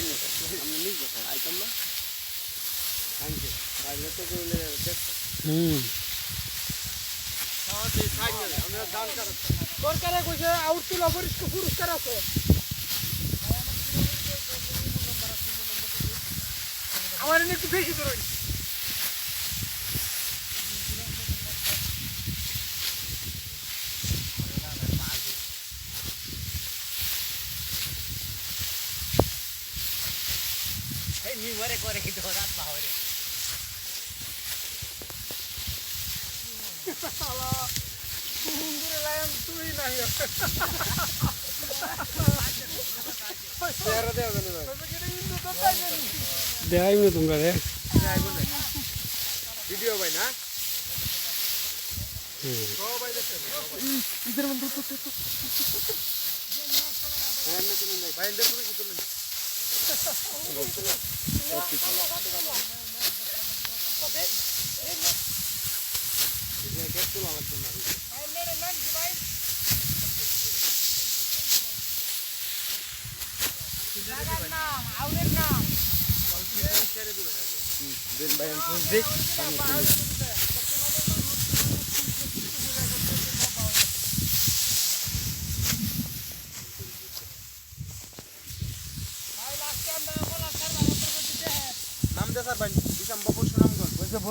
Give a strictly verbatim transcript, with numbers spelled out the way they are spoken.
আমি নিজে খাই। আইতাম না। খাইছে। খাইলে তো করলে দেখো। হুম। খাওয়া দিয়ে খাই না, আমরা দান করো। সরকারে কইছে আউট তুলা পুরস্কার, পুরস্কার আছে। আমার এনে একটু বেশি ধরুন। এই নিমরে করে কি ধরাত পাহরে। শালা, কুকুরে লায়ন তুই নাই। চেহারা দেওয়া যাবে না। দেখাইব না তোমরা রে। ভিডিও ভাই না? হুম। সবাই দেখছেন। ইদের মধ্যে তো, তো, তো। ভাই, এদের ছবি তুলুন। এই যে, এটা তোলা লাগবে না। জায়গার নাম, আউলের নাম। দিন ভাই, আমি ফোন দিই। নাম দে স্যার ভাই, বিশাম্বরপুর সুনামগঞ্জ। ওই যে বন্ধু